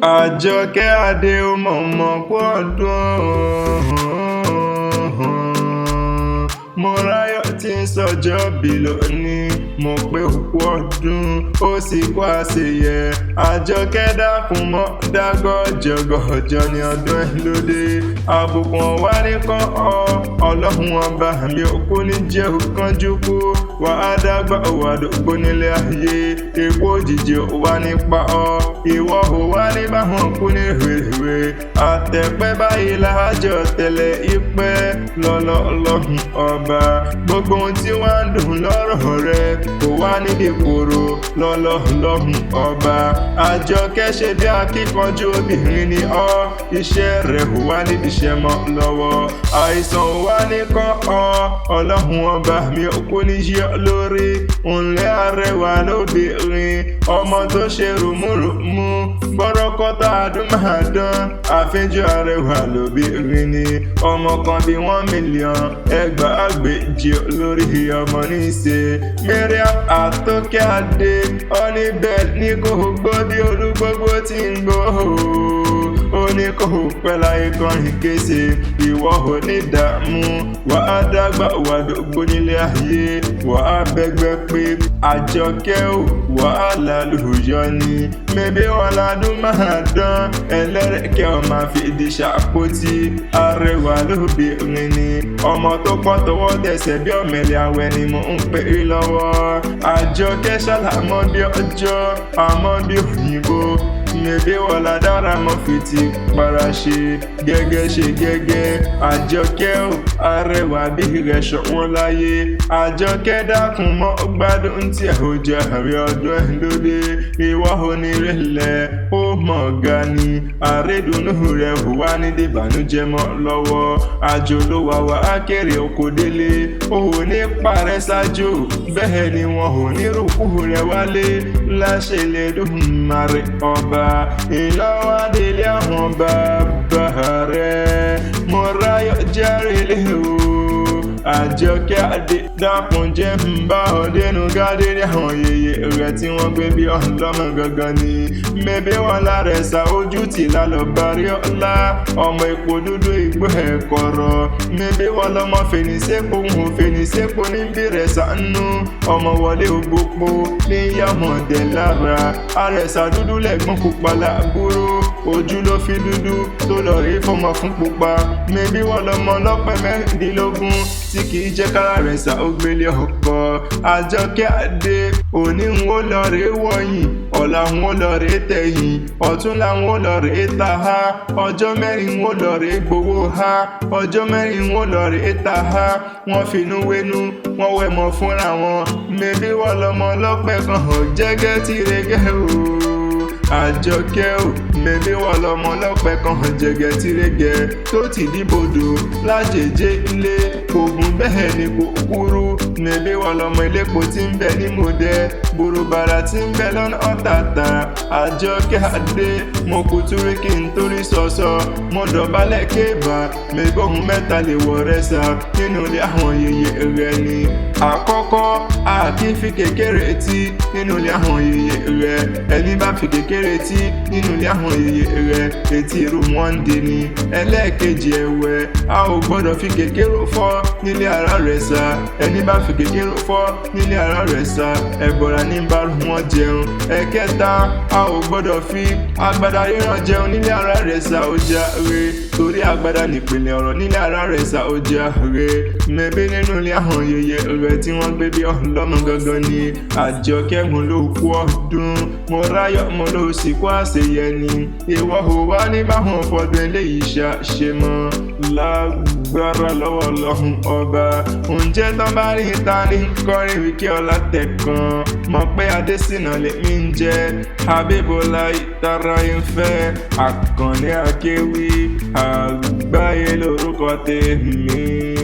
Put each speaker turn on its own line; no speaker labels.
Àjọkẹ́ Adé, ó mọ̀ọ́mọ̀ kú ọdún. Mọ́ráyọ̀ tí ń sọjọ́ bí lónìí, mo pé òkú ọdún, ó sì kó àṣeyẹ. Àjọkẹ́, dákun mọ́ dágọ́jọgọ́jọ ní ọdún ẹ̀ lóde. Àbùkù ọ̀wá ní kọ́ ọ, Ọlọ́run Ọba mi ò kú ní jẹ́ òkánjú kú. Wà á dàgbà, wà dògbò nílé ayé. Ikú òjijì ò wá nípa ọ. Ìwọ ò wá ní báwọn kú ní rèwerèwe. Àtẹ̀pẹ́ báyìí láàjọ tẹ̀lé ìpẹ́ lọ́lọ́ Ọlọ́run Ọba. Gbogbo ohun tí wọ́n ń dùn lọ́rọ̀ rẹ kò wá nídìí koro lọ́lọ́ Ọlọ́run Ọba. Àjọkẹ́, ṣe bí akíkanjú obìnrin ni ọ́. Iṣẹ́ rẹ̀ ò wá nídìí iṣẹ́ mọ́ lọ́wọ́. Àìsàn ò wá ní kọ́ ọ. Ọlọ́run Ọba mi ò kú ní yí ọ lórí. Ǹlẹ́ arẹwà lóbìnrin, ọmọ tó ṣe rùmúrùmú. Gbọ́rọ́kọ́tà àdúmàdán, àfínjú arẹwà lóbìnrin ni. Ọmọ kan bí 1 million, 10,000 lórí ọmọ níṣe. Mariam Àtọ́kẹ́ Adé, Honey-Bell ní kò gbọ́ bí olúgbógbó tí ń gbó. Ó ní kò pẹ́ láyé kọrin kése, ìwọ ò ní dààmú. Wà á dàgbà, wà dògbò nílé ayé, wà á bẹ́gbẹ́ pé. Àjọkẹ́ ò, wà á lálùyọ ni. Mẹ́bí wọn ládùn máa dán, ẹlẹ́rẹ̀kẹ́ ọ máa fi ìdí ṣàpótí. Arẹwà lóbìnrin ni, ọmọ tó pọ̀ tọwọ́ tẹsẹ̀ bí ọ̀mẹ̀lẹ̀ àwẹ̀ ni mò ń pè é lọ́wọ́. Àjọkẹ́ ṣàlámọ́ bí ọjọ́, àmọ́ bí òyìnbó. Mẹ́bí wọn la dára mọ́ fi ti para ṣe gẹ́gẹ́ ṣe gẹ́gẹ́. Àjọkẹ́ ò, arẹwà bí rẹ̀ ṣọ̀wọ́n láyé. Àjọkẹ́, dákun mọ́ gbádùn tí ẹ̀ ò jẹ́ àrí ọdún ẹ̀ lóde. Ìwọ onírẹ̀lẹ̀ ó mọ̀ ga ni. Àrédùnú rẹ̀ ò wá ní dìbànújẹ́ mọ́ lọ́wọ́. Àjò ló wà, wá á kéré oko délé. Ó ò ní parẹ́ ṣáájú, bẹ́ẹ̀ ni wọn ò ní rúkú rẹ̀ wálé. Láṣẹ lè dùn márẹ̀ ọba. Ìlọ́wádìí àwọn bàbá rẹ̀. Mo ráyọ̀ jẹ́rìí lé o. Àjọkẹ́ Adé, dákun jẹ́ ń bá ọ dénú gádé àwọn yèyé rẹ̀ tí wọ́n gbé bí ọlọ́mọ gangan ni. Mẹ́bí wọn lára ẹ̀sà ojú tì lálọ́ bari ọ̀la. Ọmọ epo dúdú ìgbó ẹ̀kọ́rọ̀. Mẹ́bí wọn lọ́mọ fèrèsépò ń fèrèsépò níbí rẹ̀ sànú. Ọmọ wọlé ògbópo ní yàmọ̀dé lára. Àrẹ̀sà dúdú lẹ̀gbọ́n, pupa làbúrò. Ojú ló fi dúdú tó lọ rí fọmọ fún pupa. Mẹ́bí wọn lọ́mọ ọlọ́pẹ́ 16 tí kì í jẹ́ kára rẹ̀ sá ó gbélé ọkọ. Àjọkẹ́ Adé, òní ń wó lọ rèé wọ̀nyìn, ọ̀la ń wó lọ rèé tẹ̀yìn, ọ̀túnla ń wó lọ rèé ta ha, ọjọ́ 4 ń wó lọ rèé gbowó ha, ọjọ́ 4 ń wó lọ rèé ta ha. Wọ́n finú wénú, wọ́n wẹ̀ mọ́ fúnra wọn. Mẹ́bí wọ́n lọ́mọ ọlọ́pẹ́ kan hàn jẹ́gẹ́ tí regẹ́ o. Àjọkẹ́ ò, mẹ́bí wọ́n lọ́mọ ọlọ́pẹ́ kan hàn jẹ́gẹ́ tí regẹ́ tó ti dìbòdò lájèjé ilé ogun, bẹ́ẹ̀ ni kò kúrú. Mẹ́bí wọ́n lọ́mọ iléepo tí ń bẹ ní mòdẹ borobara tí ń bẹ lọ́nà ọ̀tàtà. Àjọkẹ́ Adé, mo kò túrí kí n torí sọ̀sọ̀, mo dọ̀bálẹ̀ kébà. Mẹ́bí ohun mẹ́ta lè wọ̀ rẹ̀ sá nínú ilé àwọn yèyé rẹ̀ ni. Àkọ́kọ́, a kì í fi kékeré tí nínú ilé àwọn yèyé rẹ̀. Ẹni bá fi kékeré tí nínú ilé àwọn yèyé rẹ̀, etí irú wọn ń di ni. Ẹlẹ́ẹ̀kejì ẹ̀wẹ̀, a ò gbọ́dọ̀ fi kékeré fọ́ nílé ara rẹ̀ sá. Ẹni bá fi kékeré fọ́ nílé ara rẹ̀ sá, ẹ̀bọ̀rà ní bá wọn jẹun. Ẹ̀kẹta, a ò gbọ́dọ̀ fi agbada ríran jẹun nílé ara rẹ̀ sá, ó jàre, torí agbada nípìnlẹ̀ ọ̀rọ̀ nílé ara rẹ̀ sá, ó jàre. Mẹ́bí nínú ilé àwọn yèyé rẹ̀ tí wọ́n gbé bí ọlọ́mọ gangan ni. Àjọkẹ́, mo ló kú ọdún. Mo ráyọ̀, mo ló sì kó àṣeyẹ ni. Ìwọ ò wá ní báwọn fọdún eléyìí ṣe mọ́ lágbára lọ́wọ́ Ọlọ́run Ọba. Ǹjẹ́ tán bá rí ta ní kọrin wíkẹ́ ọlá tẹ̀kan mọ̀ pé Adésínà lèmi ń jẹ́ Abíbọ́lá ìtara ìfẹ́ Àkànní Akéwì àgbáyé lórúkọ tèmi.